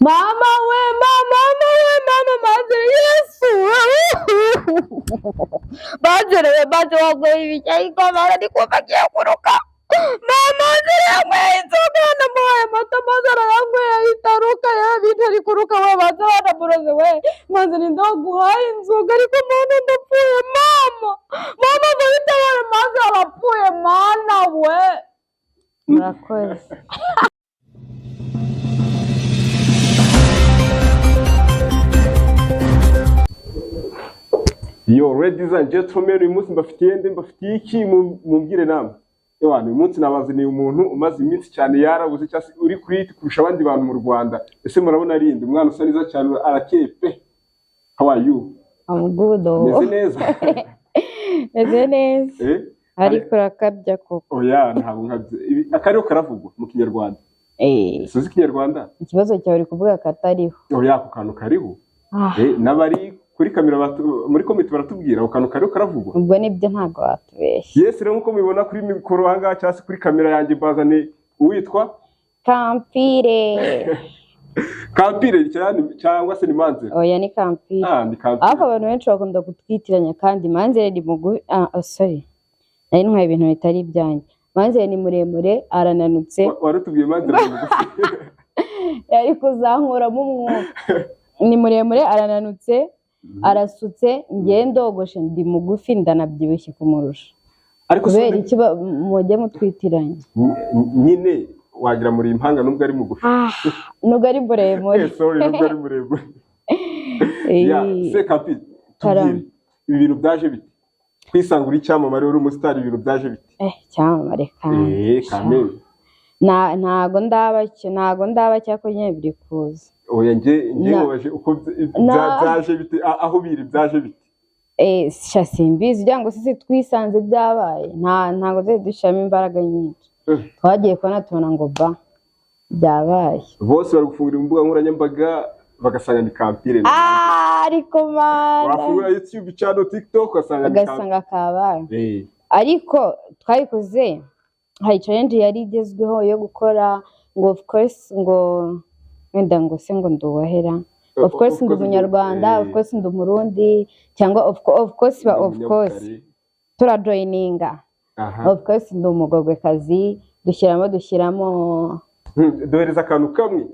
Mama we, mama we, mama, maze Yesu we, maze wanyweye ibiki? Ariko mama, ndi kumva agiye kuruka. Mama nzere yanyweye inzoga, yanamuhaye amata, maze arayanyweye ahita aruka. Yewe, bintu ari kuruka we, maze banamuroze we. Maze ninde waguhaye inzoga? Ariko mana, ndapfuye. Mama, mama, ngo maze arapfuye, mana we. Murakoze. Yo, ladies and gentlemen, uyu munsi mbafitiye nde? Mbafitiye iki? Mumbwire namwe. Ewana, uyu munsi nabazaniye umuntu umaze iminsi cyane yarabuze, cyangwa se uri kuri hit kurusha abandi bantu mu Rwanda. Ese murabona ari nde? Umwana usa neza cyane, arakeye pe. How are you? I'm good. Meze neza? Meze neza. Eh? Ariko urakabya koko. Oya, ntabwo nkabye. Akariho karavugwa mu Kinyarwanda. Eh, Suzi Ikinyarwanda? Ikibazo cyawe, uri kuvuga katariho. Oya, ako kantu kariho. Ah, Eh, n'abari kuri kamera muri komite baratubwira, ako kantu kariho karavugwa. Ubwo nibyo, ntabwo watubeshya. Yes, rero nk'uko mubibona kuri mikoro ahangaha cyangwa se kuri kamera yanjye, mbazane uwitwa Kampire. Kampire cyane cyangwa se ni Manzere? Oya, ni Kampire. Ah, ni Kampire. Ariko abantu benshi bakunda kutwitiranya, kandi Manzere ni mugufi. Ah, oh, sorry, nari ntwaye ibintu bitari ibyanjye. Manzere ni muremure, arananutse. Warutubwiye Manzere ni mugufi. Yari kuzankuramo umwuka. Ni muremure, arananutse, arasutse. Njye ndogoshe, ndi mugufi, ndanabyibushye kumurusha. Ariko se Kubera iki mujye mutwitiranya? Nyine wagira muri impanga nubwo ari mugufi. Nubwo ari muremure. Eh, sorry, nubwo ari muremure. Eh, Ya, se Kampire, Karame. tubwire, ibi bintu byaje bite? Kwisanga uri icyamamare, uri umusitari, ibintu byaje bite? Eh, cyamamare kandi? Eh, kamere. Ntago ndaba cyo, ntago ndaba cyako nyine, biri kuza. Oya, njye nkubaje uko byaje bite, aho biri byaje bite? Eh, sha, simbizi. Kugira ngo sisi twisanze byabaye, ntago tuzajya dushyiramo imbaraga nyinshi. Twagiye kubona tubona ngo ba byabaye. Bose bari gufungura imbuga nkoranyambaga bagasanga ni Kampire. Ah, ariko mana! Wafungura YouTube channel, TikTok, ugasanga ni Kampire. Ugasanga kabaye. Eh, Ariko twabikoze, hari challenge yari igezweho yo gukora ngo "of course", ngo wenda ngo se ngo nduwahera, of course ndi Umunyarwanda, of course ndi Umurundi, cyangwa of course ba of course turajoyininga. Of course ndi umugogwekazi, dushyiramo. Duhereza akantu kamwe.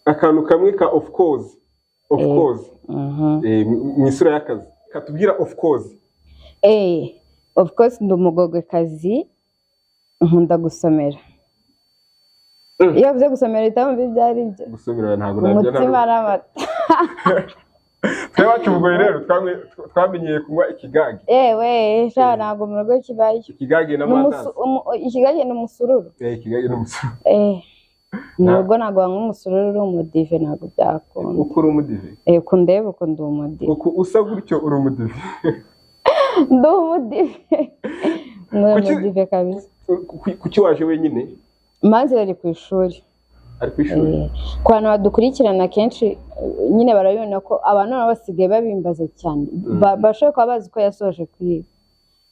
Akantu kamwe ka of course, of course. Eh, mu isura y'akazi katubwira of course. Eh, of course ndi umugogwekazi, nkunda gusomera. Iyo bavuze gusomera uhita wumva ibyo ari byo. Gusomera ntabwo nabyo. Umutsima n'amata. Twe iwacu Bugoyi rero twamenyeye kunywa ikigage. Yewe sha, ntabwo mu rugo kibayo. Ikigage n'amandazi. Ikigage ni umusururu. Eh, ikigage n'umusururu. Eh, mu rugo ntabwo banywa umusururu uri umudive, ntabwo byakunda. Uko uri umudive? Eh, uko ndeba, uko ndi umudive. Uko usa gutyo uri umudive? Ndi umudive, ndi umudive kabisa. Kuki waje wenyine? Manzi ari ku ishuri. Ari ku ishuri? Eh, ku bantu badukurikirana kenshi, nyine barabibona ko abantu nabo basigaye babimbaza cyane. Bashobora kuba bazi ko yasoje kwiga.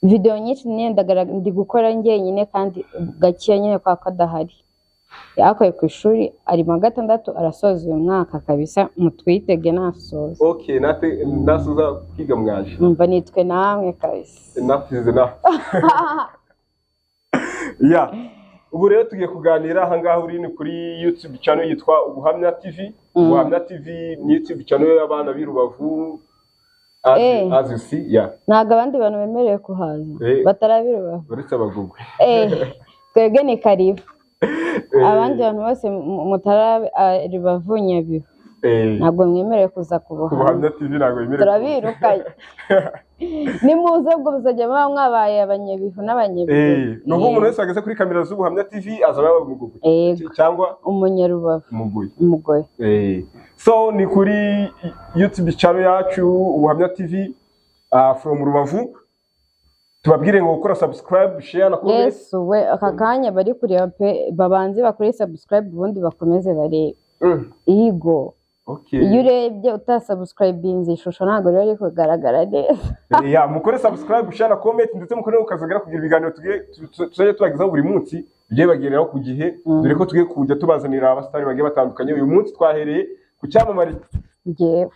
Video nyinshi nyine ndi gukora njyenyine, kandi gakeya nyine kwa ko adahari. Yakoye ku ishuri, ari mu wa gatandatu, arasoza uyu mwaka kabisa, mutwitege nasoza. Okay, nate nasoza kwiga mwaje. Numva nitwe namwe kabisa. Enough is enough. Ya, ubu rero tugiye kuganira. Ahangaha uri ni kuri YouTube channel yitwa Ubuhamya TV. Ubuhamya TV ni YouTube channel y'abana b'i Rubavu, as, Eh. as you see, yeah. Ntabwo abandi bantu bemerewe kuhaza Eh. batarabirubavu. Uretse abagogwe. Eh, twebwe ni karibu. Eh, Abandi bantu bose mutari Rubavu, Nyabihu, eh, ntabwo mwemerewe kuza ku ku Buhamya. Buhamya TV ntabwo bemerewe. Turabirukanye. Nimuze ubwo muzajya muba mwabaye Abanyabihu n'Abanyabihu. Eh, ni ubu umuntu wese wageze kuri kamera z'Ubuhamya TV azaba yaba umugogwe Yego. cyangwa Umunyarubavu. Umugoyi. Umugoyi. Eh, so ni kuri YouTube channel yacu Ubuhamya TV, from Rubavu. Tubabwire ngo gukora subscribe, share na comment. Yesu we, aka kanya bari kureba pe, babanze bakore subscribe, ubundi bakomeze barebe. Igo. Iyo urebye utasubscribinze, ishusho ntabwo riba riri kugaragara neza. Ya, mukore subscribe, share na comment, ndetse mukore ukazagera kugira ibiganiro tugiye tuzajya tubagezaho buri munsi bigiye bagereraho ku gihe, dore ko tugiye kujya tubazanira abasitari bagiye batandukanye. Uyu munsi twahereye ku cyamamare. Njyewe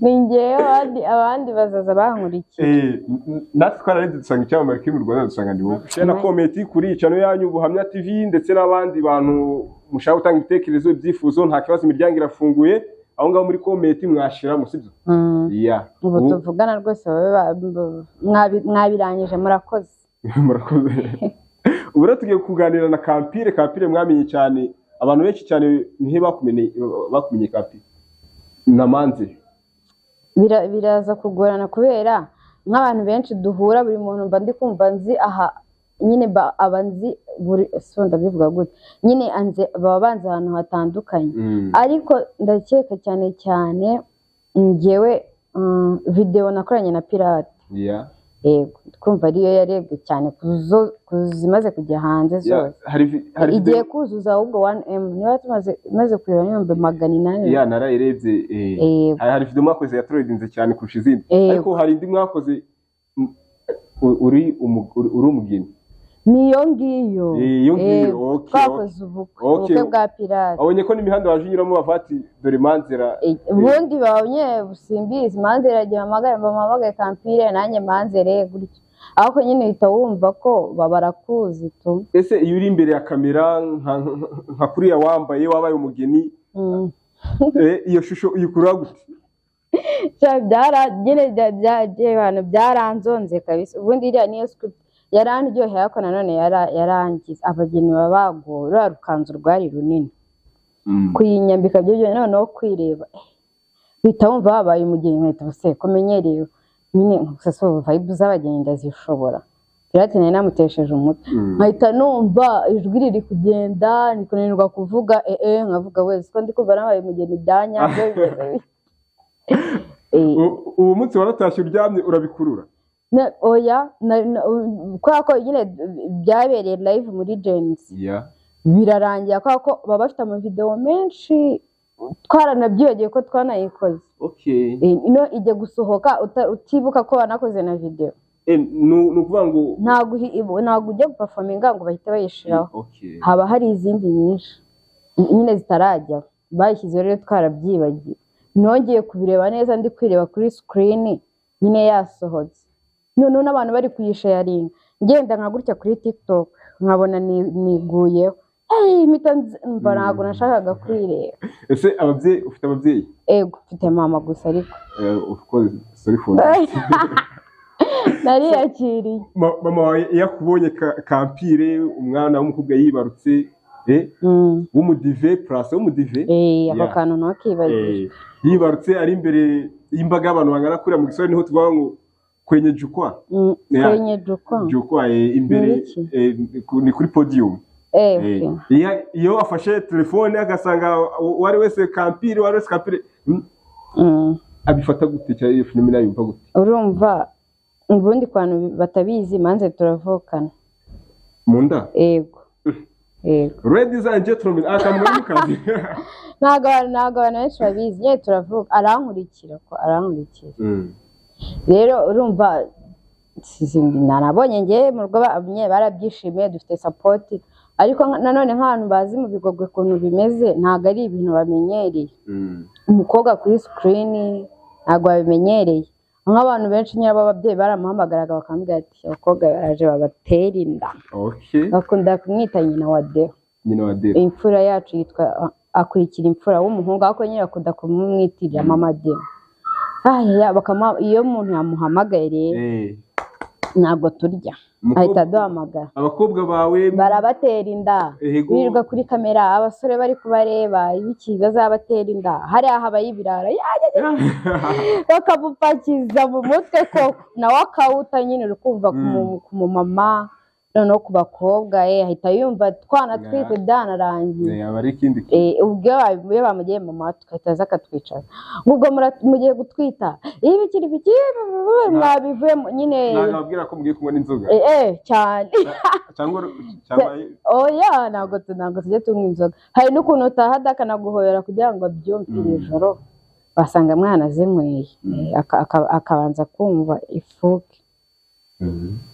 ni njyewe, abandi bazaza bankurikira. Natwe twararebye dusanga icyamamare kiri mu Rwanda, dusanga ni wowe. Share na comment kuri iyi channel yanyu Buhamya TV, ndetse n'abandi bantu mushaka gutanga ibitekerezo, ibyifuzo, nta kibazo, imiryango irafunguye aho ngaho muri comment mwashiramo, sibyo? Mm. Yeah. Ubu tuvugana rwose babe mwabirangije, murakoze. Murakoze. Ubu rero tugiye kuganira na Kampire. Kampire mwamenye cyane, abantu benshi cyane nihe bakumenye Kampire na Manze? Biraza kugorana kubera nk'abantu benshi duhura, buri muntu mba ndi kumva nzi aha nyine aba nzi buri, so ndabivuga gute nyine, anze baba banzi ahantu hatandukanye, ariko ndakeka cyane cyane njyewe videwo nakoranye na Pirate. Yego, twumva ariyo yarebwe cyane ku zimaze kujya hanze zose. Hari Igiye kuzuza ahubwo 1M, niba tumaze imaze kureba 800,000. Ya, narayirebye. Yego. Hari video mwakoze yatrendinze cyane kurusha izindi. Ariko hari indi mwakoze uri umugeni. Niyo ngiyo. Iyo ngiyo. Yego, twakoze ubukwe, ubukwe bwa Pirate. Abonye ko n'imihanda waje unyuramo bavati dore Manzera. Ubundi babonye simbizi, Manzere agiye bahamagare, bamuhamagaye Kampire, nanjye Manzere gutyo, ariko nyine uhita wumva ko barakuzi tu. Ese iyo uri imbere ya kamera nka kuriya wambaye wabaye umugeni, iyo shusho uyikura gute? Sha, byara nyine abantu byaranzonze kabisa. Ubundi iriya niyo script yarandyoheye, ariko nanone yarangiza abageni baba bagowe. Ruriya rukanzu rwari runini, kuyinyambika byo byo noneho kwireba, uhita wumva wabaye umugeni, nkahita se kumenyereye nyine gusa so vibe z'abageni ndazishobora. Pirate nari namutesheje umutwe, nkahita numva ijwi riri kugenda, ndi kunanirwa kuvuga, nkavuga wese ko ndi kumva nabaye umugeni bya nyabyo bimeze bityo. Uwo munsi waratashye uryamye urabikurura? Oya, kubera ko nyine byabereye live muri Gen-Z, birarangira, kubera ko baba bafite amavidewo menshi, twaranabyibagiwe ko twanayikoze. Ino ijya gusohoka utibuka ko wanakoze na videwo. Ni ukuvuga ngo Ntabwo ujya guperforminga ngo bahite bayishiraho. Haba hari izindi nyinshi nyine zitarajyaho. Bayishyizeho rero twarabyibagiwe. Nongeye kubireba neza ndi kwireba kuri screen nyine yasohotse, noneho n'abantu bari kuyisharinga, ngenda nka gutya kuri TikTok nkabona niguyeho. Hey, mpita mva ntabwo nashakaga kwireba. Ese ababyeyi, ufite ababyeyi? Ego, mfite mama gusa ariko. Of course, sorry for that. Nariyakiriye. Mama wawe iyo akubonye Kampire, umwana w'umukobwa yibarutse, w'umudive plus w'umudive. Ako kantu ntukibagirwe. Yibarutse ari imbere y'imbaga y'abantu bangana kuriya, mu Giswahili niho tuvuga ngo kwenye jukwaa. Kwenye jukwaa. Jukwaa, imbere. Ni iki? Ni kuri podium. Okay. Iyo afashe telefone agasanga uwo ari wese Kampire, uwo ari wese Kampire, abifata gute cyangwa iyo phenomena yumva gute? Urumva ubundi ku bantu batabizi, Manze turavukana. Mu nda? Yego. Ladies and gentlemen, akantu muri mukazi. Ntabwo abantu benshi babizi nyine, turavuka, arankurikira ko arankurikira. Rero urumva nanabonye ngewe mu rugo nyine barabyishimiye, dufite support, ariko nanone nk'abantu bazi mu Bigogwe ukuntu bimeze, ntabwo ari ibintu bamenyereye. Umukobwa kuri screen ntabwo babimenyereye. Nk'abantu benshi nyine b'ababyeyi baramuhamagaraga bakamubwira ati abakobwa baraje babatera inda. Bakunda kumwita nyina wa Deo. Nyina wa Deo. Imfura yacu yitwa, akurikira imfura w'umuhungu, ariko nyine bakunda kumumwitirira mama Deo. Aya, bakamuha iyo umuntu yamuhamagaye rero, ntabwo turya, ahita aduhamagara. Abakobwa bawe Barabatera inda. Birirwa kuri kamera, abasore bari kubareba, ibiki, bazabatera inda. Hariya habayo ibirara, ya, ya, ya, bakamupakiza mu mutwe koko nawe akawuta nyine, uri kumva ku mumama. Noneho ku bakobwa, ahita yumva twanatwite byanarangiye. Aba ari ikindi kintu. Ubwo iyo bamugiye mu matwi, ahita aza akatwicaza ngo ubwo mugiye gutwita, ibiki biki mwabivuyemo nyine. Ntabwo ababwira ko mugiye kunywa n'inzoga? Cyane. Cyangwa Oya, ntabwo tujya tunywa inzoga. Hari n'ukuntu utaha akanaguhobera kugira ngo abyumve. Iri joro basanga mwana zinyweye. Akabanza kumva ifuke.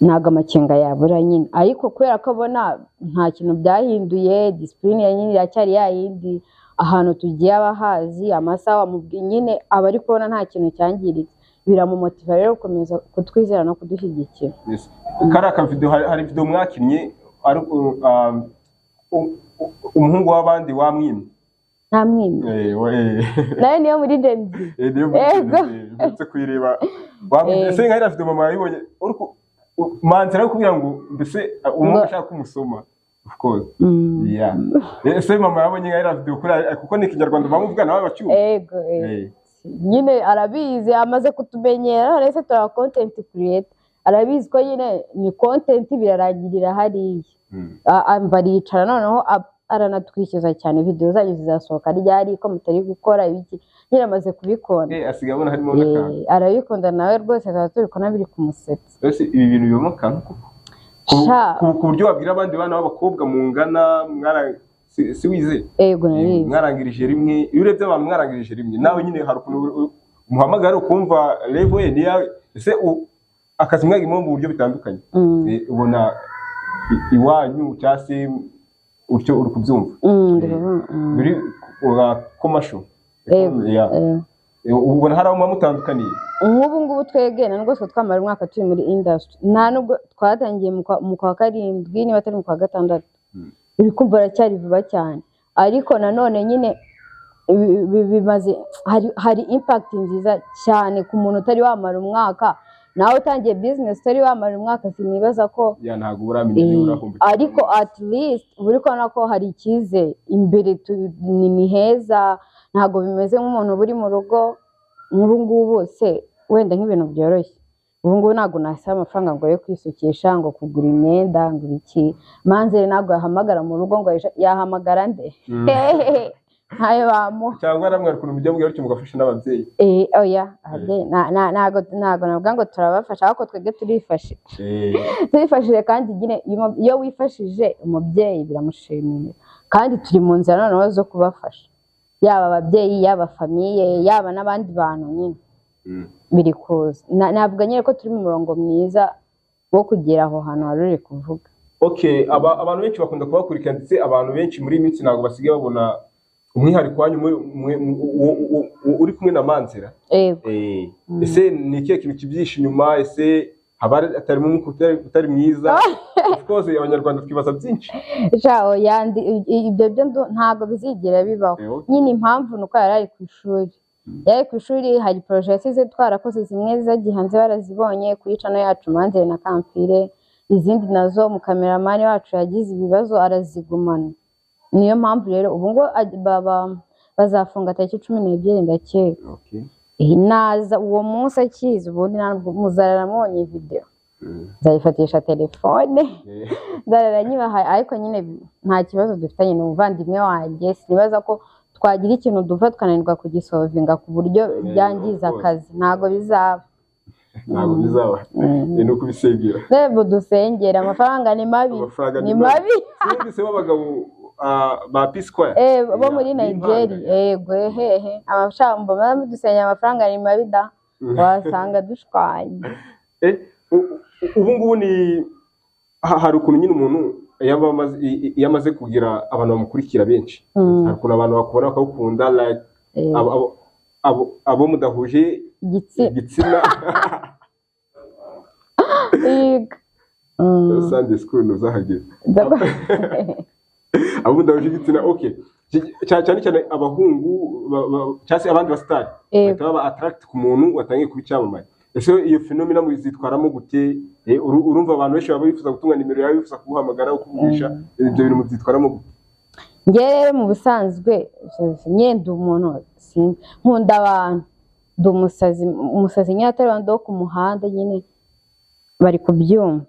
Ntabwo amakenga yabura nyine, ariko kubera ko abona nta kintu byahinduye, discipline ya nyine iracyari ya yindi, ahantu tugiye aba ahazi, amasaha wamubwiye nyine aba ari kubona nta kintu cyangiritse, biramumotiva rero gukomeza kutwizera no kudushyigikira. Yes. Kariya kavideo, hari video mwakinnye ari umuhungu w'abandi wamwimye. Nta mwimye. Nawe niyo muri Gen Z. Niyo muri Ego. Mperutse kuyireba, wamwimye. Ese nka iriya video mama yayibonye, uri Manzi ari kubwira ngo mbese umuhungu ashaka kumusoma, of course. Yeah. Ese mama yabonye nka iriya video kuri, kuko ni Ikinyarwanda bamuvuga nawe bacyumva? Ego. Nyine arabizi, amaze kutumenyera. None se turaba content creator, arabizi ko nyine ni content, birarangirira hariya. Baricara noneho aranatwishyuza cyane: "Video zanyu zizasohoka ryari, ko mutari gukora ibiki?" Nyine amaze kubikunda. Asigaye abona harimo n'akantu. Arabikunda nawe rwose, tuba turi kubona biri kumusetsa. Ese ibi bintu bibamo akantu koko? Sha. Ku buryo wabwira abandi bana b'abakobwa mungana mwara si wize? Ego, narize. Mwarangirije rimwe. Iyo urebye abantu mwarangirije rimwe, nawe nyine hari ukuntu umuhamagara ukumva level ye niyawe. Ese akazi mwagimo mu buryo bitandukanye, ubona iwanyu cyangwa se utyo uri kubyumva? Ndabona. Biri ura commercial. Ego. Yeah. Ubona hari aho muba mutandukaniye? Nk'ubu ngubu twebwe nta nubwo twe twamara umwaka turi muri industry, nta nubwo twatangiye mu kwa karindwi, niba atari mu kwa gatandatu. Uri kumva aracyari vuba cyane, ariko nanone nyine bimaze hari impact nziza cyane ku muntu utari wamara umwaka. Nawe utangiye business utari wamara umwaka, sinibaza ko Ya, ntabwo uramenya niba urahomba. Ariko at least uba uri kubona ko hari icyizere imbere, ni heza, ntabwo bimeze nk'umuntu uba uri mu rugo nk'ubu ngubu. Se wenda nk'ibintu byoroshye, ubu ngubu ntabwo nasaba amafaranga ngo yo kwisukisha, ngo kugura imyenda, ngo ibiki. Manzere ntabwo yahamagara mu rugo ngo yahamagara nde? Hehehe, ntayo bamuha. Cyangwa namwe hari ukuntu mujya mubwira gutyo mugafasha n'ababyeyi? Oya, ababyeyi ntago navuga ngo turabafasha, ahubwo twebwe turifashije. Turifashije, kandi nyine iyo wifashije umubyeyi biramushimira, kandi turi mu nzira noneho zo kubafasha, yaba ababyeyi, yaba famille, yaba n'abandi bantu nyine. Biri kuza. Navuga nyine ko turi mu murongo mwiza wo kugera aho hantu wari uri kuvuga. Okay, abantu benshi bakunda kubakurikira, ndetse abantu benshi muri iyi minsi ntabwo basigaye babona umwihariko wanyu uri kumwe na Manzera. Yego. Ese ni ikihe kintu kibyihishe inyuma? Ese haba hatarimo umwuka utari mwiza? Of course, Abanyarwanda twibaza byinshi. Sha, oya, ibyo byo ntabwo bizigera bibaho. Okay. Nyine impamvu ni uko yari ari ku ishuri, yari ku ishuri, hari projet yasize twarakoze, zimwe zagiye hanze barazibonye kuri channel yacu Manzere na Kampire, izindi nazo mukameramani wacu yagize ibibazo arazigumana. Niyo mpamvu rero ubu ngo bazafunga tariki 12, ndakeka. Naza uwo munsi akiza, ubundi ntabwo muzarara mubonye video. Nzayifatisha telefone, nzarara nyibahaye. Ariko nyine nta kibazo dufitanye, ni umuvandimwe wanjye, sinibaza ko twagira ikintu dupfa tukananirwa kugisolvinga ku buryo byangiza Of course. akazi, ntabwo bizaba. Ntabwo bizaba. Ni ukubisengera. Reba, dusengera, amafaranga ni mabi. Amafaranga ni mabi. Sinumvise b'abagabo ba P Square. Bo muri Nigeria, yego, hehe amashamba dusengera, amafaranga ni mabi da, wasanga dushwanye. Ubu ngubu ni hari ukuntu nyine umuntu yaba amaze, iyo amaze kugira abantu bamukurikira benshi, hari ukuntu abantu bakubona bakawukunda, like abo mudahuje igitsina. Igitsina. Yego. Sunday school ntuzahagera. Abo mudahuje igitsina, okay. Cyane cyane abahungu cyangwa se abandi basitari bahita baba attract ku muntu watangiye kuba icyamamare. Ese iyo phenomena muzitwaramo gute? Urumva abantu benshi baba bifuza gutunga nimero yawe, bifuza kuguhamagara, kukuvugisha, ibyo bintu mubyitwaramo gute? Njye rero mu busanzwe nyine ndi umuntu nkunda abantu, ndi umusazi, umusazi nyine atari wandi wo ku muhanda, nyine bari kubyumva.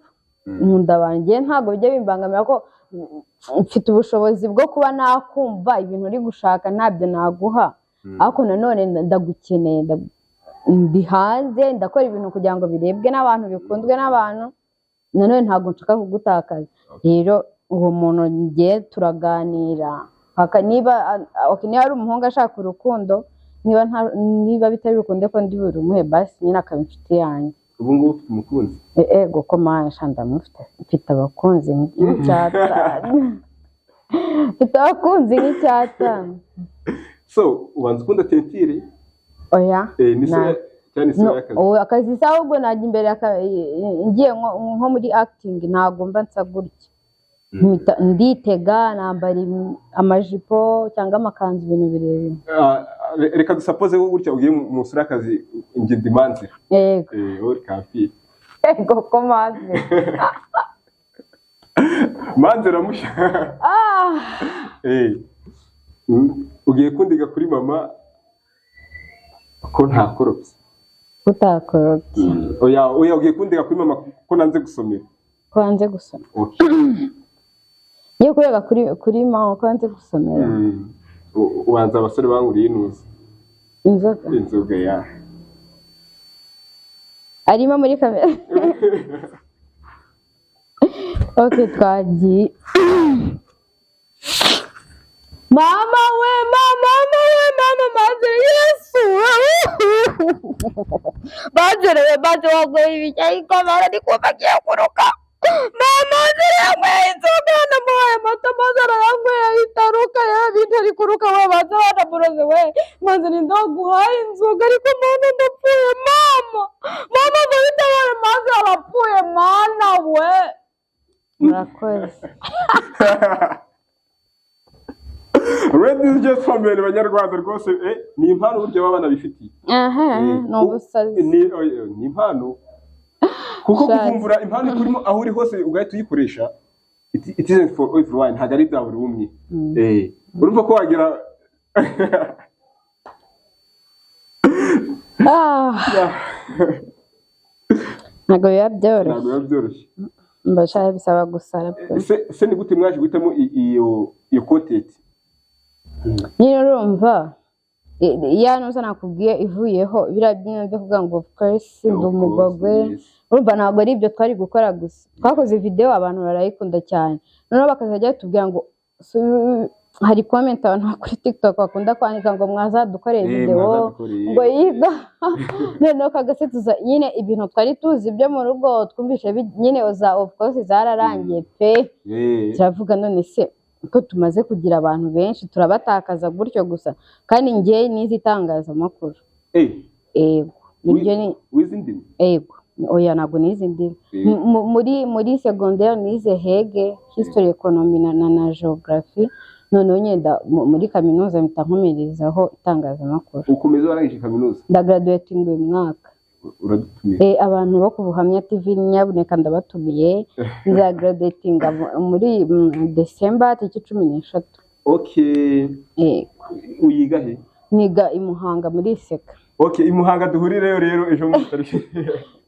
Nkunda abantu. Njye ntabwo bijya bimbangamira ko mfite ubushobozi bwo kuba nakumva ibintu uri gushaka, ntabyo naguha, ariko nanone ndagukeneye. Ndi hanze, ndakora ibintu kugira ngo birebwe n'abantu, bikunzwe n'abantu. Nanone ntabwo nshaka kugutakaza. Rero uwo muntu njye turaganira paka niba, okay, niba ari umuhungu ashaka urukundo, niba nta, niba bitari bukunde ko ndi burumuhe, basi nyine akaba inshuti yanjye. Ubu ngubu ufite umukunzi? Ego ko masha, ndamufite. Mfite abakunzi nk'icyatanu, mfite abakunzi nk'icyatanu. So ubanza ukunda teinture? Oya. Ni isura cyane, isura No, y'akazi. ubu akazi se, ahubwo najya imbere ngiye nko muri acting, ntabwo mba nsa gutya. Nditega, nambara amajipo cyangwa amakanzu, ibintu birebire. Ah, reka dusapoze ko gutya ugiye mu isura y'akazi, njye ndi Manzira. Yego. Uri kafi. Yego ko mazi. Manzira mushya. Ah. Ugiye kundiga kuri mama ko ntakoropye? Utakoropye? Oya oya, ugiye kundiga kuri mama ko nanze gusomera. Ko wanze gusoma? Okay. Ngiye kurega kuri mama ko wanze gusomera? Ubanza abasore banguriye inuza. Inzoga. Inzoga ya. Arimo muri kamera. Ok, twagiye. Mama we, mama we, mama, maze Yesu bazere we, maze wagoye ibijya ikomara, ndi kumva agiye kuruka. Mama nzira yanyweye inzoga, namuhaye amata maze arayanyweye, ahita aruka. Yewe, bintu ari kuruka we, baze banamuroze we. Maze ninde waguhaye inzoga? Ariko mana, ndapfuye. Mama, mama, vayitabare, maze arapfuye. Mana we, murakoze. Ladies and gentlemen, banyarwanda rwose, ni impano burya baba banabifitiye. Aha. Ni ubusazi. Oya, ni impano kuko Shazi. kuvumbura impano ikurimo aho uri hose ugahita uyikoresha, it isn't for everyone, ntabwo ari ibya buri umwe. Urumva ko wagira Ah, ntabwo biba byoroshye. Ntabwo biba byoroshye. Mbashaka bisaba gusara pe. Se ni gute mwaje guhitamo iyo content? Nyine urumva ya nuza nakubwiye ivuyeho, biriya byino byo kuvuga ngo of course ndi umugogwe. Urumva ntabwo ari ibyo twari gukora gusa. Twakoze video, abantu barayikunda cyane, noneho bakazajya batubwira ngo hari comment abantu kuri TikTok bakunda kwandika ngo mwazadukoreye video Mwazadukoreye. ngo yiga. Noneho kagasetuza nyine ibintu twari tuzi byo mu rugo, twumvishe nyine za of course zararangiye pe. Turavuga, none se ko tumaze kugira abantu benshi, turabatakaza gutyo gusa? Kandi njye nize itangazamakuru. Ego, nibyo ni. Wize indimi? Ego, oya, ntabwo nize indimi. Muri secondaire nize HEG, history, economy na geography. Noneho ngenda muri kaminuza mpita nkomerezaho itangazamakuru. Ukomeza warangije kaminuza? Ndagraduating uyu mwaka. Uradutumiye. Abantu bo ku Buhamya TV, nyabuneka ndabatumiye. Nzagraduatinga muri December tariki 13. Uyiga he? Niga i Muhanga muri ICK. Okay, i Muhanga duhurireyo rero ejo bundi tariki.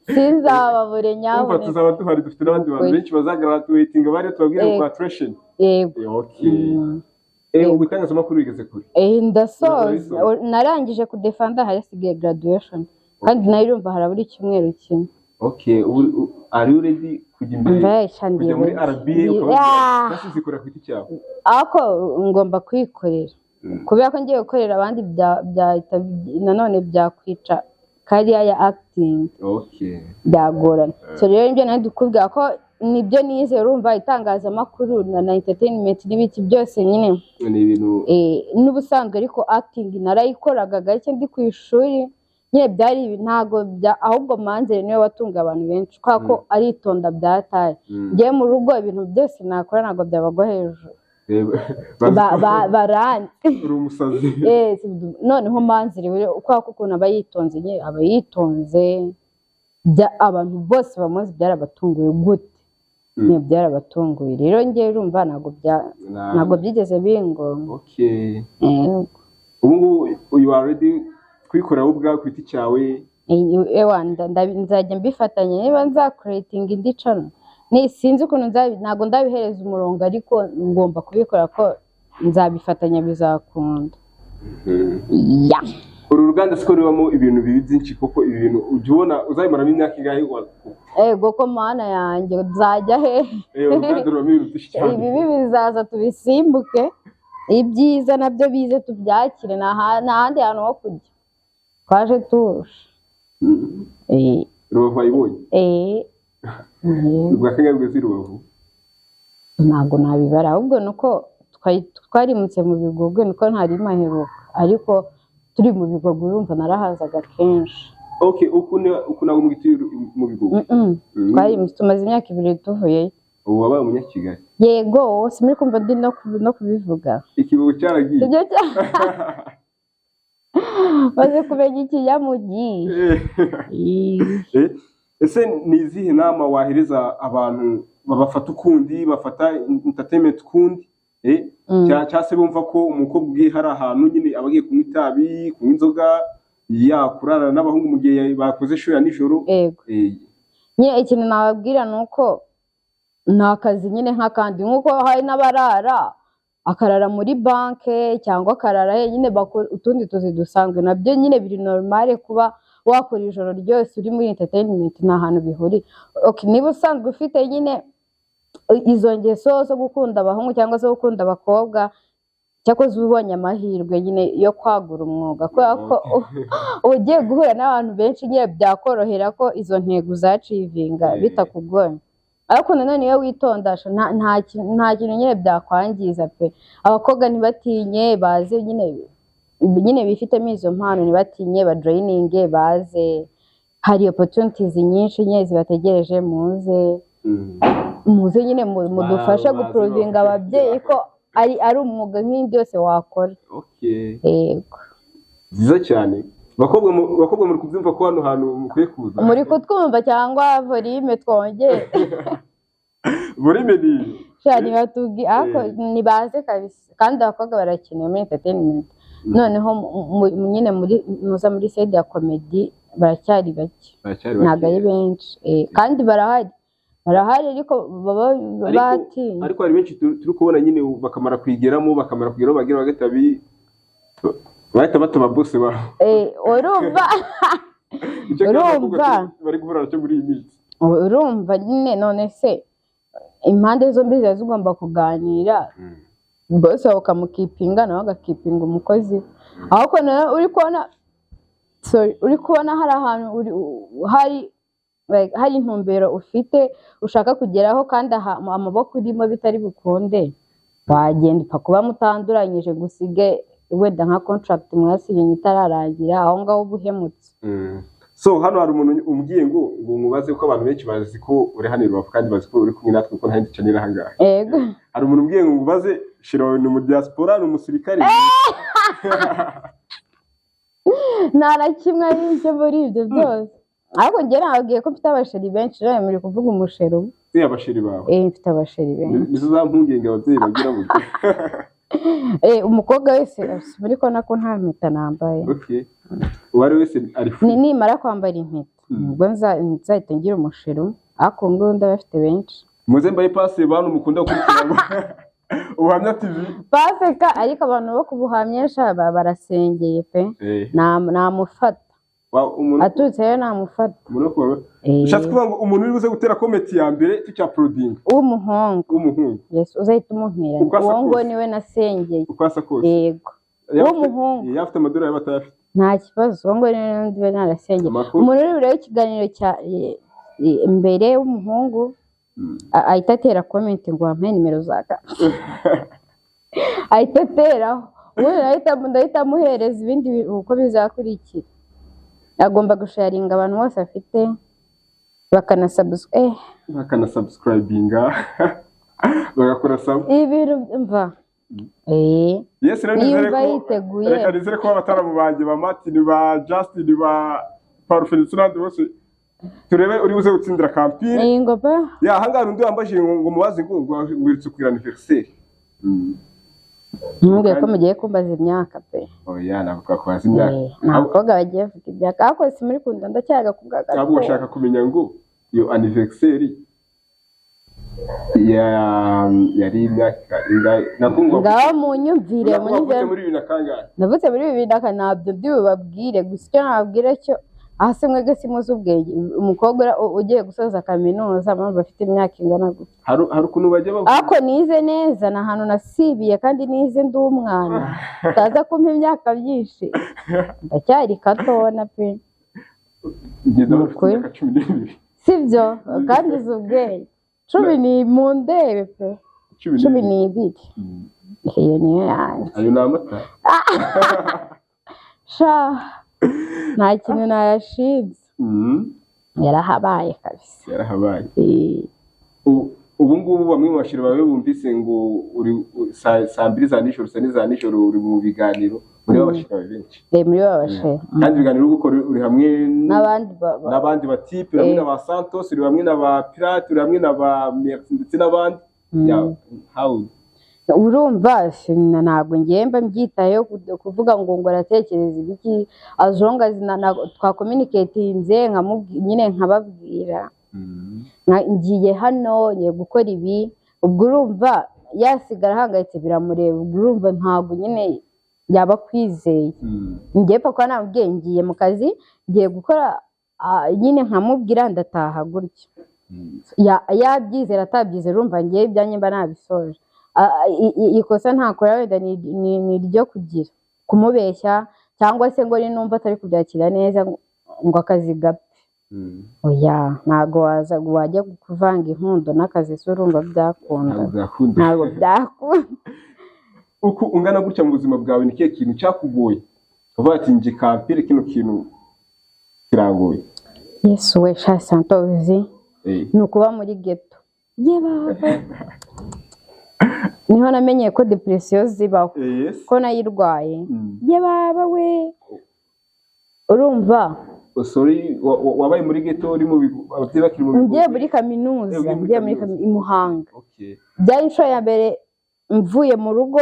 Sinzababure. Urumva nyabuneka. tuzaba duhari, dufite n'abandi bantu Oya. benshi bazagraduatinga, bariyo tubabwire congratulation. Yego. Ubu itangazamakuru bigeze kure? Ndasoza. Urabisoza. Narangije kudefanda, harasigaye graduation, kandi nayo urumva harabura icyumweru kimwe. Okay, ubu are you ready kujya imbere, Mbaye kujya muri RBA ukababwira Yeah. cyangwa se uzikorera ku giti cyawe? Ariko ngomba kwikorera, kubera ko ngiye gukorera abandi byahita nanone byakwica career ya acting. Byagorana. So rero nibyo nari ndikubwira ko nibyo nize, urumva itangazamakuru na entertainment n'ibiki byose nyine. Ni ibintu. N'ubusanzwe ariko acting narayikoraga gake ndi ku ishuri nyine, byari ntago bya, ahubwo Manzere niwe watunga abantu benshi kubera ko aritonda byataye. Njyewe mu rugo ibintu byose nakora ntabwo byabagwa hejuru. Baranzi. Uri umusazi. Noneho Manzere we, kubera ko ukuntu aba yitonze nyine, aba yitonze, abantu bose bamuzi byarabatunguye gute. Nyine byarabatunguye. Rero njyewe urumva ntabwo ntabwo byigeze bingora. Ubu ngubu you are ready kwikorera wowe ubwawe ku giti cyawe? Ewa, nzajya mbifatanya, niba nzacreatinga indi channel Ni sinzi ukuntu ntabwo ndabihereza umurongo, ariko ngomba kubikora ko nzabifatanya, bizakunda. Ya. Uru ruganda siko rubamo ibintu bibi byinshi koko? Ibi bintu ujya ubona uzabimaramo imyaka ingahe? Ego ko Mana yanjye, nzajya he? Uruganda rubamo ibintu byinshi cyane. Ibibi bizaza tubisimbuke, ibyiza nabyo bize tubyakire. Nta handi hantu ho kujya, twaje tuje. Rubavu wayibonye? Eh. Ubwa kangahe bweze i Rubavu? Ntabwo nabibara, ahubwo ni uko twarimutse mu Bigogwe, niko ntari maheruka, ariko turi mu Bigogwe urumva narahazaga kenshi. Okay, uku ntabwo mugituye mu Bigogwe? Mm-mm. Twarimutse, tumaze imyaka 2 tuvuyeyo. Ubu wabaye umunyakigali? Yego, simuri kumva ndi no kubivuga. Ikigogo cyaragiye. Ibyo maze kumenya ikinyamugi. Ese ni izihe nama wahereza abantu babafata ukundi, bafata entertainment ukundi, cyangwa se bumva ko umukobwa ugiye hari ahantu nyine aba agiye kunywa itabi, kunywa inzoga, yakurarana n'abahungu mu gihe bakoze show ya nijoro? Yego. Nyine ikintu nababwira ni uko ni akazi nyine nk'akandi, nk'uko hari n'abarara, akarara muri banke cyangwa akarara he nyine, bakora utundi tuzi dusanzwe, nabyo nyine biri normal. Kuba wakora ijoro ryose uri muri entertainment nta hantu bihuriye. Okay, niba usanzwe ufite nyine izo ngeso zo gukunda abahungu cyangwa zo gukunda abakobwa, cyakoze uba ubonye amahirwe nyine yo kwagura umwuga, kubera ko uba ugiye guhura n'abantu benshi nyine, byakorohera ko izo ntego uzachievinga bitakugoye. Ariko nanone iyo witondasha nta kintu nyine byakwangiza pe. Abakobwa ntibatinye, baze nyine bifitemo izo mpano, ntibatinye, bajoininge, baze, hari opportunities nyinshi nyine zibategereje. Muze, muze nyine mudufashe baze guprovinga bafashe ababyeyi ko ari umwuga nk'indi yose wakora. Yego. Byiza cyane. Bakobwa, muri kubyumva ko hano hantu mukwiye kuza? Muri kutwumva cyangwa volume twongere? Volume ni Sha, nibatubwi ariko nibaze kabisa, kandi abakobwa barakenewe muri entertainment. Noneho nyine muri muza muri side ya comedy baracyari bake. Baracyari Ntabwo ari bakeya. benshi, kandi barahari, barahari, ariko baba batinye. Ariko hari benshi turi kubona nyine bakamara kuyigeramo, bakamara kugeraho bagira bagahita bahita bataba bose babo. Urumva? Icyo kibazo abakobwa Urumva? bari guhura nacyo muri iyi minsi. Urumva nyine, none se impande zombi ziba zigomba kuganira, bose bakamukeepinga, nawe agakeepinga umukozi we. Ahubwo nawe uri kubona, sorry, uri kubona hari ahantu hari like, hari intumbero ufite ushaka kugeraho, kandi aha amaboko urimo bitari bukunde, wagenda, upfa kuba mutanduranyije ngo usige wenda nka contract mwasinyanye itararangira, aho ngaho uba uhemutse. So hano hari umuntu umbwiye ngo mubaze, ko abantu benshi bazi ko uri hano i Rubavu kandi bazi ko uri kumwe natwe, kuko nta yindi channel aha ngaha. Yego. Hari umuntu umbwiye ngo mubaze, chéri wawe ni mu diaspora, ni umusirikare? Nta na kimwe ari byo muri ibyo byose, ariko njye nababwiye ko mfite abachéri benshi, rero muri kuvuga umuchéri umwe. Ni abachéri bawe? Eh, mfite abachéri benshi. Nizo za mpungenge ababyeyi bagira burya. Umukobwa wese muri kubona ko nta mpeta nambaye. Okay, uwo ari wese ari free. Nimara kwambara impeta nubwo nzahita ngira umuchéri umwe, ariko ubu ngubu ndabafite benshi. Muze mbaye pasi, bantu mukunda gukurikira Ubuhamya TV. Paseka, ariko abantu bo kubuhamya sha barasengeye pe. Namufata. Umuntu Aturutse rero namufata. Umuntu wo ushatse kuvuga ngo umuntu uri buze gutera comment ya mbere tucyauploadinga W'umuhungu. W'umuhungu. Yes, uzahita umumpera. Uko asa Uwo ngo kose. niwe nasengeye. Uko asa kose. Yego. W'umuhungu. Yaba afite amadorari, yaba atayafite. Nta kibazo, uwo ngo niwe ndiwe narasengeye. Amakuru. Umuntu uri burebe ikiganiro cya mbere w'umuhungu ahita atera comment ngo wampe nimero za ka, ahita ateraho, ubundi ndahita amuhereza ibindi uko bizakurikira. Agomba gusharinga abantu bose afite, bakanasubscribe. Bakanasubscribinga, bagakora sub. Ibintu mva Yes, rero nizere Niyumva ko yiteguye. Reka nizere ko abataramu banjye ba Martin, ba Justin, ba Parufe ndetse n'abandi bose, turebe uri buze gutsindira kampire. Ni ngoma. Ya, ahangaha hari undi wambajije ngo mubaze ngo wirutse kugira anniversaire. Ntumbwire ko mugiye kumbaza imyaka pe. Oya, ntabwo twakubaza imyaka. Nta bakobwa bagiye bavuga imyaka, ariko si muri kunda, ndacyaga kubwa gato. Ahubwo bashaka kumenya ngo iyo anniversaire Yari imyaka ingahe nakumva? Ngaho munyumvire. Wavutse Munyumvire. muri bibiri na kangahe? Navutse muri bibiri na kane. Ntabyo by'ububabwire, gusa icyo nababwira cyo aha se, mwebwe simuzi ubwenge. Umukobwa ugiye gusoza kaminuza mpamvu afite imyaka ingana gutya? Hari ukuntu bajya bavuga. Ariko nize neza, ni ahantu nasibiye kandi nize ndi umwana, utaza kumpa imyaka myinshi, ndacyari katona pe. Ngeze aho ufite Ukuri. imyaka 12. Sibyo? Kandi uzi ubwenge, cumi ni mu ndebe pe. Cumi Cumi n'ibiri. n'ibiri. Iyo niyo yanjye. Ayo ni amata. Sha, nta kintu nayashinze. Yarahabaye kabisa. Yarahabaye. Eh. Ubu ngubu bamwe mu bashiri bawe bumvise ngo uri saa 2 za nijoro, saa 4 za nijoro uri mu biganiro muri b'abashiri bawe benshi. Eh, muri babashe. Kandi ibiganiro uri gukora uri hamwe n'abandi n'abandi batipe, uri hamwe na ba Santos, uri hamwe na ba Pirate, uri hamwe na ba Merci ndetse n'abandi. Yeah, how? Urumva ntabwo ngiye mba mbyitayeho kuvuga ngo aratekereza ibiki, as long as twakommunicatinze, nyine nkababwira ngiye hano, ngiye gukora ibi. Ubwo urumva yasigara ahangayitse biramureba. Ubwo urumva ntabwo nyine yaba akwizeye. Ngiye pfa kuba namubwiye ngiye mu kazi, ngiye gukora, nyine nkamubwira ndataha gutya. Yabyizera atabyizera, urumva ngiye ibyanjye mba nabisoje. Ikosa ntakora wenda ni iryo kugira kumubeshya, cyangwa se ngo ninumva atari kubyakira neza ngo akazi gapfe. Oya, ntago waza wajya kuvanga inkundo n'akazi se, urumva byakunda? Ntabwo byakunda. Ntabwo byakunda. Uko ungana gutya mu buzima bwawe, ni ikihe kintu cyakugoye uvuga ati: "Njye kampire kino kintu kirangoye"? Yesu we, sha Santozi! Ni ukuba muri ghetto. Ye baba, niho namenyeye ko depression zibaho. Ko nayirwaye. Ye baba we, urumva. Oh, sorry, wabaye muri ghetto uri mu ababyeyi bakiri mu Ngiye muri kaminuza. Eh, ugiye muri Ngiye muri kaminuza. I Muhanga. Byari inshuro ya mbere mvuye mu rugo,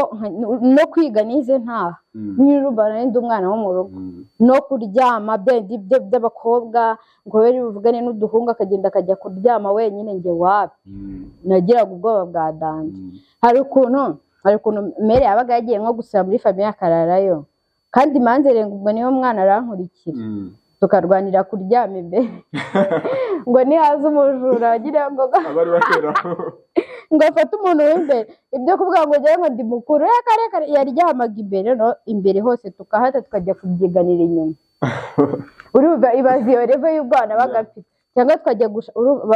no kwiga nize ntaha. Nyine nari ndi umwana wo mu rugo. No kuryama bya bindi by'abakobwa ngo bari buvugane n'uduhungu, akagenda akajya kuryama wenyine, njye wapi. Nagiraga ubwoba bwa danger. Hari ukuntu mère yabaga yagiye nko gusura muri famille akararayo, kandi manzere ngo ubwo niyo mwana arankurikira, tukarwanira kuryama imbere ngo nihaza umujura wagira ngo Abari bateraho. ngo afate umuntu w'imbere. Ibyo kuvuga ngo njyewe ngo ndi mukuru, reka reka, yaryamaga imbere, no imbere hose tukahata, tukajya kubyiganira inyuma. Urumva, ibaze iyo level y'ubwana bagafite, cyangwa tukajya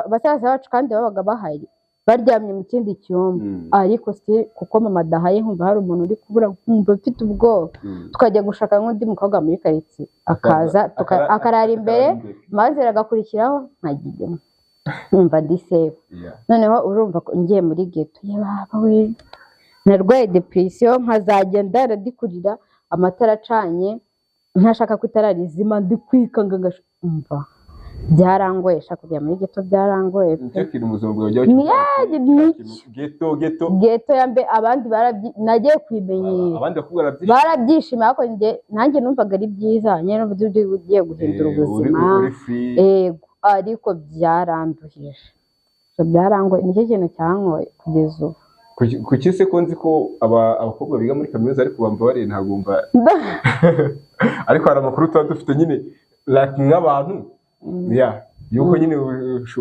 basaza bacu kandi babaga bahari baryamye mu kindi cyumba, ariko si kuko mama adahaye, nkumva hari umuntu uri kubura, nkumva mfite ubwoba. Tukajya gushaka nk'undi mukobwa muri karitsiye akaza akarara imbere, maze agakurikiraho nkajya inyuma, nkumva ndi safe. Noneho urumva ko ngiye muri ghetto, yababa we, narwaye depression, nkazajya ndara ndi kurira amatara acanye, ntashaka ko itara rizima, ndi kwikanga umva byarangoye sha, kujya muri ghetto byarangoye pe. Nicyo kintu mu buzima bwawe ujya Nicyo. Ghetto, ghetto. Ghetto ya mbe, abandi nagiye kuyimenyera. Abandi bakubwira byinshi. Barabyishimiye, ariko njye nanjye numvaga ari byiza nyine, numva ugiye guhindura ubuzima. Uri free. Ego, ariko byaranduhije. So, byarangoye, nicyo kintu cyangoye kugeza ubu. Kuki se ko nzi ko abakobwa biga muri kaminuza, ariko bambabariye ntabwo mba, ariko hari amakuru tuba dufite nyine, like nk'abantu ya yuko nyine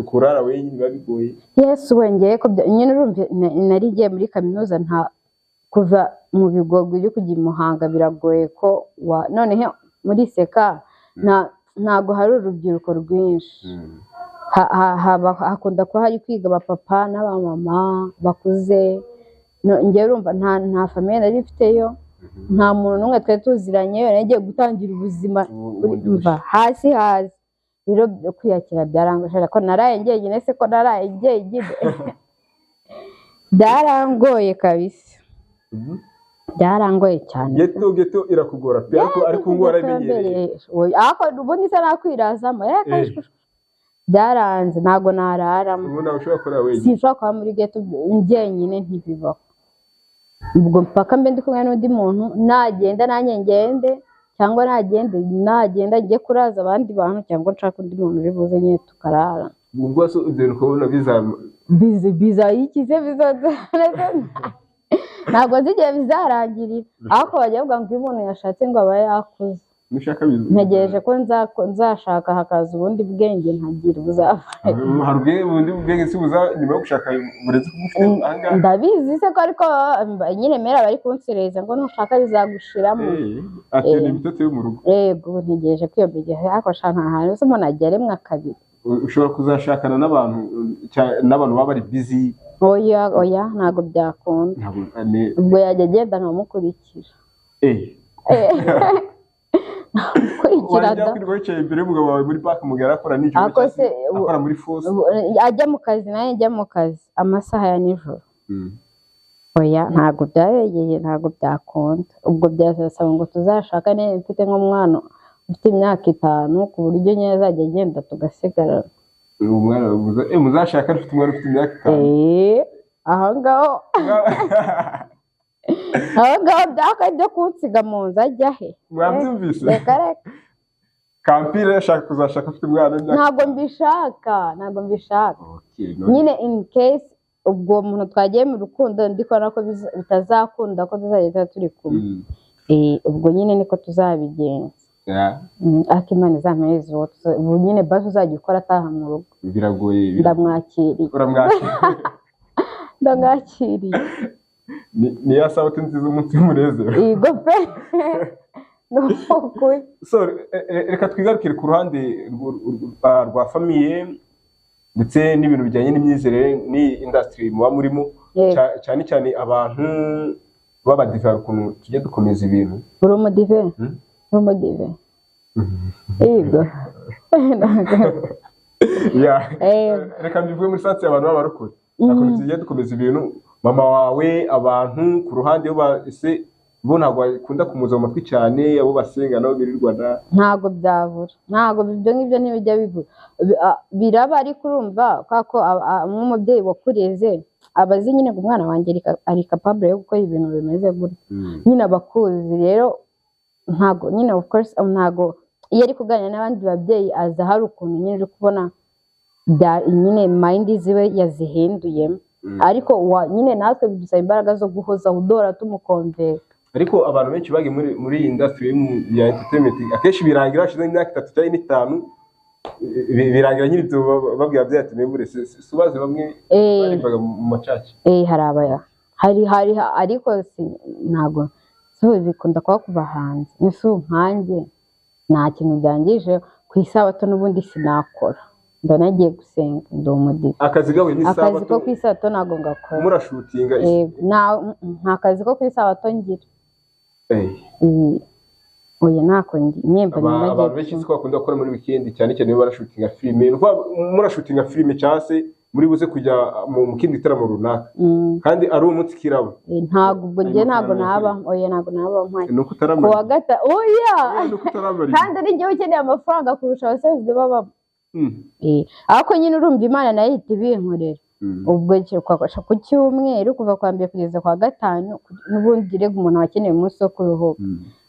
kurara wenyine biba bigoye. Yesu wengeye ko nyine urumva nari ngiye muri kaminuza, nta kuva mu Bigogwe ujya kujya i Muhanga biragoye ko wa noneho muri seka ntago hari urubyiruko rwinshi. Hakunda kuba hari kwiga abapapa n'abamama bakuze. Njyewe urumva nta famille nari mfiteyo, nta muntu n'umwe twari tuziranye, nari ngiye gutangira ubuzima Ubundi mva hasi hasi. Rero kwiyakira byarangoye, ko naraye njyenyine se, ko naraye njyenyine byarangoye kabisa. Byarangoye cyane. Ghetto, ghetto irakugora pe, ariko ubu ngubu warabimenyereye. Oya, ariko ubundi se nakwirazamo? Reka byaranze, ntabwo nararamo. Ubu ntabwo ushobora kurara wenyine. Sinshobora kuba muri ghetto njyenyine, ntibibaho. Ubwo mpaka mbe ndi kumwe n'undi muntu, nagenda nanjye ngende, cyangwa nagenda njye kuraza abandi bantu, cyangwa nshaka undi muntu uri buze nyine tukarara. Ubwo se ibyo bintu ukabona bizaba? Bizi bizayikize, bizaza, ntabwo nzi igihe bizarangirira, ariko bajya bavuga ngo iyo umuntu yashatse ngo aba yakuze. Nushaka biza. Ntegereje ko nzashaka hakaza ubundi bwenge ntagira buzava. Hari ubwenge, ubundi bwenge si buza nyuma yo gushaka buretse kuba ufite ahangaha. Ndabizi se ko, ariko nyine mera bari kunsereza ngo nushaka bizagushiramo. Eh, ati ni imitotsi yo mu rugo. Yego, ubu ntegereje ko iyo bigihe, ariko sha nta hantu se umuntu ajya rimwe kabiri. Ushobora kuzashakana n'abantu n'abantu baba bari busy. Oya, oya, ntabwo byakunda. Ntabwo ni Ubwo yajya agenda nkamukurikira. Nkamukurikira Wajya da. kwirirwa wicaye imbere y'umugabo wawe muri park mu gihe arakora nijoro Ariko cyangwa se se, akora muri force? Ubu, ajya mu kazi, nawe njya mu kazi amasaha ya nijoro. Oya, ntabwo byaregeye, ntabwo byakunda. Ubwo byazasaba ngo tuzashakane mfite nk'umwana ufite imyaka 5, ku buryo nyine azajya agenda tugasigarana. Uwo mwana muzashaka ufite umwana ufite imyaka 5? Eh, aho ngaho, aho ngaho byaka byo kunsiga mu nzu ajya he? Mwabyumvise? Reka reka. Kampire ashaka kuzashaka afite umwana w'imyaka Ntabwo mbishaka, ntabwo mbishaka. Okay, no. Nyine in case ubwo muntu twagiye mu rukundo ndi kubona ko bitazakunda ko tuzajya tuba turi kumwe. Eh, ubwo nyine niko tuzabigenza. Ariko Imana izampereze uwo ubu nyine basi uzajya ukora ataha mu rugo. Biragoye. Ndamwakiriye. Uramwakira? Ndamwakiriye. Ni ya sabato nziza, umunsi w'umunezero. Yego pe, ni ukuri. So reka twigarukire ku ruhande rwa famille ndetse n'ibintu bijyanye n'imyizerere n'iyi industry muba murimo. Cyane cyane abantu b'abadive, hari ukuntu tujya dukomeza ibintu. Uri umudive? Hmm? Uri umudive? Yego. Yeah. Yego. Reka mbivuge muri sense abantu b'abarokore, hari ukuntu tujya dukomeza ibintu. Mama wawe, abantu ku ruhande iyo ese bo ntabwo bakunda kumuza mu matwi cyane, abo basenga nabo birirwana? Ntabwo byabura, ntabwo ibyo ngibyo ntibijya bibura. Biraba, ariko urumva kubera ko nk'umubyeyi wakureze aba azi nyine ngo umwana wanjye ari capable yo gukora ibintu bimeze gutya. Nyine abakuzi rero ntabwo nyine, of course, ntabwo iyo ari kuganira n'abandi babyeyi aza hari ukuntu nyine uri kubona bya nyine mind ziwe yazihinduyemo. Ariko nyine natwe bidusaba imbaraga zo guhozaho udora tumuconvinca. Ariko abantu benshi bagiye muri iyi industry ya entertainment, akenshi birangira hashize imyaka 3 cyangwa 5, birangira nyine ibyo babwira ababyeyi ati mwebure subaze bamwe baririmbaga mu machurch. Eh, hari abaya hari ariko si ntabwo si bikunda kuba kuva hanze. Ese ubu nkanjye nta kintu byangije ku isabato, n'ubundi sinakora, mba nagiye gusenga, ndi umudive. Akazi gahuye Akazi n'isabato? ko ku isabato ntabwo ngakora. Murashootinga? Eh, nta kazi ko ku isabato ngira. Oya, ntako nyemba nagiye Abantu benshi gusenga. siko bakunda gukora muri weekend, cyane cyane iyo barashootinga filime. Ni ukuvuga murashootinga filime cyangwa se muri buze kujya mu kindi gitaramo runaka kandi ari umunsi kirabo. Eh, ntabwo ubwo Ayo njye ntabwo mafaranga naba, oya, ntabwo naba mpari Ni uko ku utaramara. wa gatanu, oya. Ni uko utaramara. Kandi ari njyewe ukeneye amafaranga kurusha abasaza babamo. Eh, ariko nyine urumva Imana nayo ihita ibinkorera. Ubwo ku cyumweru kuva kwa mbere kugeza kwa gatanu, n'ubundi rega umuntu aba akeneye umunsi wo kuruhuka.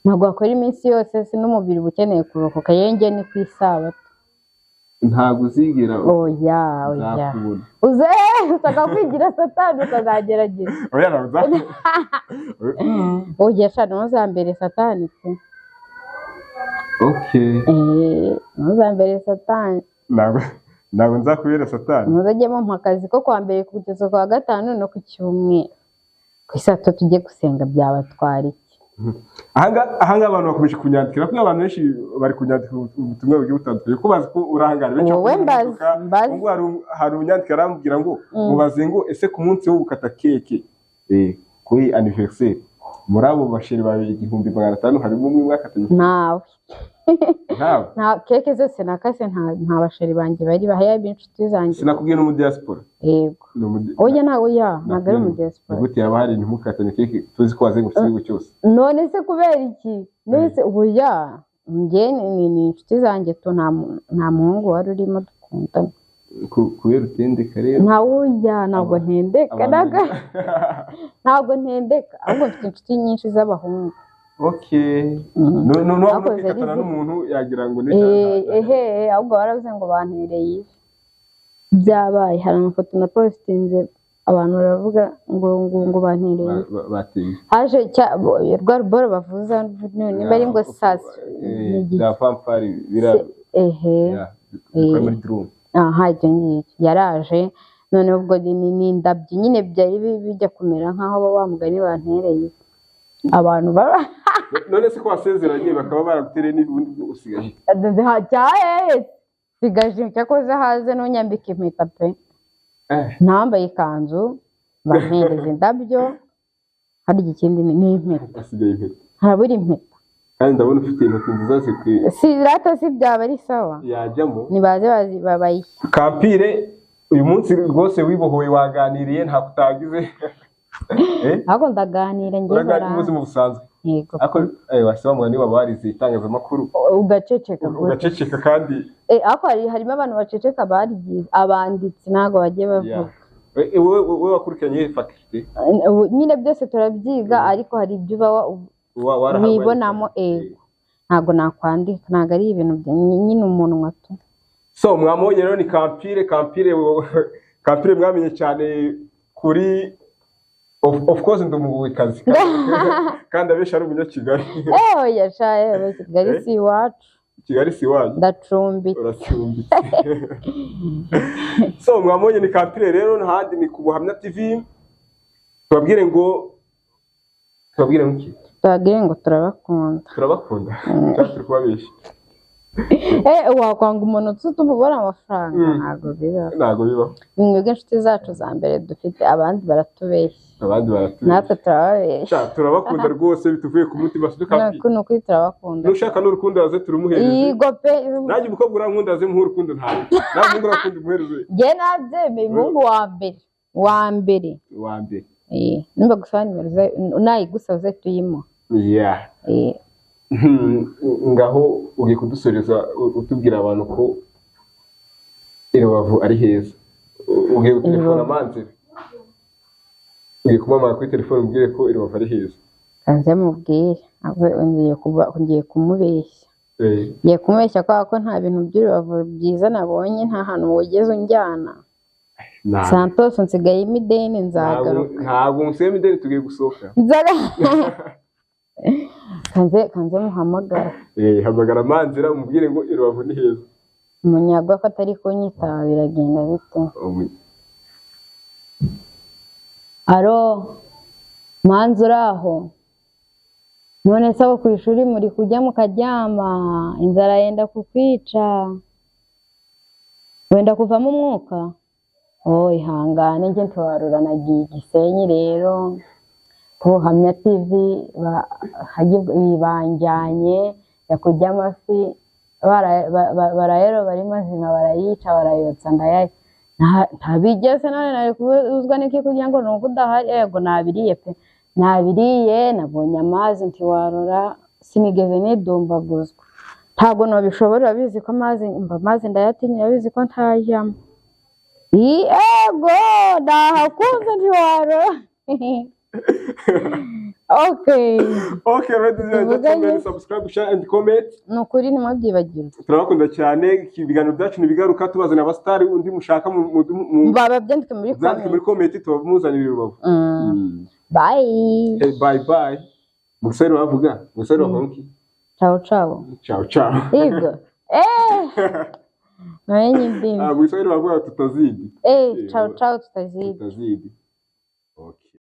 Ntabwo wakora iminsi yose, si n'umubiri uba ukeneye kuruhuka. Yenge ni ku isabato. Ntabwo uzigera Oya, oya. nzakubona. Uze usanga kwigira satani ukazagerageza. Oya, ntabwo nzakubona. Oya sha, ntuzambere satani pe. Okay. Eh, ntuzambere satani. Ntabwo nzakubera satani. Muzajye mumpa akazi ko kwa mbere kugeza kwa gatanu no ku cyumweru, ku isabato tujye gusenga, byabatwara iki? Ahangaha abantu bakomeje kunyandikira, kuko abantu benshi bari kunyandikira ubutumwa bugiye butandukanye, kuko bazi ko urahangara benshi Wowe bakunda mbazi, imodoka. mbazi. Ubwo hari unyandikira arambwira ngo mubaze ngo ese ku munsi wo gukata keke kuri anniversaire, muri abo bachéri bawe 1500 harimo umwe mwakatanye? Ntawe. Ntawe? Nta keke zose nakase nta bachéri banjye bari bahaya b'inshuti zanjye. Sinakubwiye no mu diaspora? Yego. Ni Oya, ntawe, oya, ntabwo ari mu diaspora. Gute yaba hari ntimukatane keke, tuzi ko wazengurutse igihugu cyose? None se kubera iki? None se oya, njye ni inshuti zanjye tu, nta muhungu wari urimo dukundana. Kubera utendeka rero. Nta, oya, ntabwo ntendeka. Ntabwo ntendeka, ahubwo mfite inshuti nyinshi z'abahungu. Okay. No, no, Hakoze kwikatana ari n'umuntu yagira ngo ni Eh, ehe, ahubwo baravuze ngo bantereye ivi. Byabaye, hari amafoto na postinze, abantu baravuga ngo bantereye. Bateye. Haje rwa ruboro bavuza, niba ari ngo sasi. Bya fanfare bira. Ehe. Ya, bikora muri drum. Aha, ibyo ngibyo yaraje. Noneho ubwo ni indabyo nyine, byari bijya kumera nk'aho wa mugani bantereye abantu baba. None se ko wasezeranye bakaba baragutereye, n'ubundi bwo usigaje? Cyahehe, sigaje cyakoze haze n'unyambika impeta pe. Ntambaye ikanzu, bampereza indabyo, harya ikindi ni impeta. Hasigaye impeta. Harabura impeta. Kandi ndabona ufite intoki nziza zikwiye. Si rata, si byaba ari sawa. Yajyamo. Nibaze babayishye. Kampire, uyu munsi rwose wibohoye, waganiriye, ntabwo utagize. Eh? Ahubwo ndaganira njye. Uraganira mu buzima busanzwe. Yego. Ariko wase wa mugani waba warize itangazamakuru. Ugaceceka gute? Ugaceceka kandi. Ariko harimo abantu baceceka barigize abanditsi, ntabwo bagiye bavuga. Yeah. Wowe wakurikiranye iyihe faculté? Ubu nyine byose turabyiga, ariko hari ibyo uba Warahawe wibonamo. Ego, ntabwo nakwandika, ntabwo ari ibintu nyine umunwa tu. So mwamubonye rero, ni Kampire. Kampire, Kampire mwamenye cyane kuri of course ndi umugwikazi kandi abenshi ari umunyakigali. Oya sha, yewe, Kigali Eh? si iwacu. Kigali si iwanyu? Ndacumbitse. Uracumbitse. So mwamubonye, ni Kampire rero, ntahandi ni ku Buhamya TV. Tubabwire ngo iki? Tubabwire ngo turabakunda. Turabakunda cyangwa turi kubabeshya? Wakwanga umuntu utumubona amafaranga? Ntabwo bibaho. Ntabwo bibaho. Ni mwebwe inshuti zacu za mbere dufite, abandi baratubeshya. Abandi baratubeshya. Natwe turababeshya. Sha, turabakunda rwose bituvuye ku mutima, sibyo Kampire? Ni ukuri turabakunda. Nushaka n'urukundo yaze turumuhereze. Yego pe. Nanjye umukobwa urankunda aze muhe urukundo, ntawe nawe umuhungu urakunda umuhereze. Njye nabyemeye, umuhungu wa mbere wa mbere. Wa mbere. Nimba gusaba nimero nayigusaba uze tuyimuha. Yeah. Ngaho ugiye kudusoreza utubwira abantu ko i Rubavu ari heza. Ugiye gutelefona. Rubavu. Manzira, ugiye kumuhamagara kuri telefone umubwire ko i Rubavu ari heza. Kanze mubwire. Ahubwo ngiye kumubeshya. Ngiye kumubeshya kubera ko nta bintu by'urubavu byiza nabonye, nta hantu wigeze unjyana. Santos, nsigayemo ideni, nzagaruka. Ntabwo musiyemo ideni, tugiye gusohoka. Kanze muhamagara. Hamagara Manzira umubwire ngo i Rubavu ni heza. Umunyagwa ko atari kunyitaba, biragenda bite? Aro Manzi, uri aho? None se abo ku ishuri muri kujya mukaryama, inzara yenda kukwica, wenda kuvamo umwuka? Oh, ihangane, njye ntiwarura, nagiye i Gisenyi rero ku Buhamya TV banjyanye ya kurya amafi, barayaroba ari mazima, barayica, barayotsa, ndayarya. Ntabigeze. None nari kubuzwa n'iki kugira ngo nuko udahari? Yego, nabiriye pe, nabiriye, nabonye amazi ntiwarora, sinigeze nidumbaguzwa, ntabwo nabishobora. Urabizi ko amazi mba amazi ndayatinya, urabizi ko ntajyamo. Yego, nahakunze ntiwarora. Okay. Okay, ladies and Tuvuganye. gentlemen, subscribe, share and comment. Ni ukuri ntimubyibagirwe. Turabakunda cyane. Ibiganiro byacu ntibigaruka, tubazanira abasitari undi mushaka Baba byandike muri byandike muri comment. comment, tubamuzanira i Rubavu. Bye. Hey, bye bye. Mu Giswahili bavuga, mu Giswahili bavuga iki? Ciao ciao. Ciao ciao. Hivyo namenye indimi. Ah, mu Giswahili bavuga tutazidi. Ciao ciao, tutazidi. Tutazidi.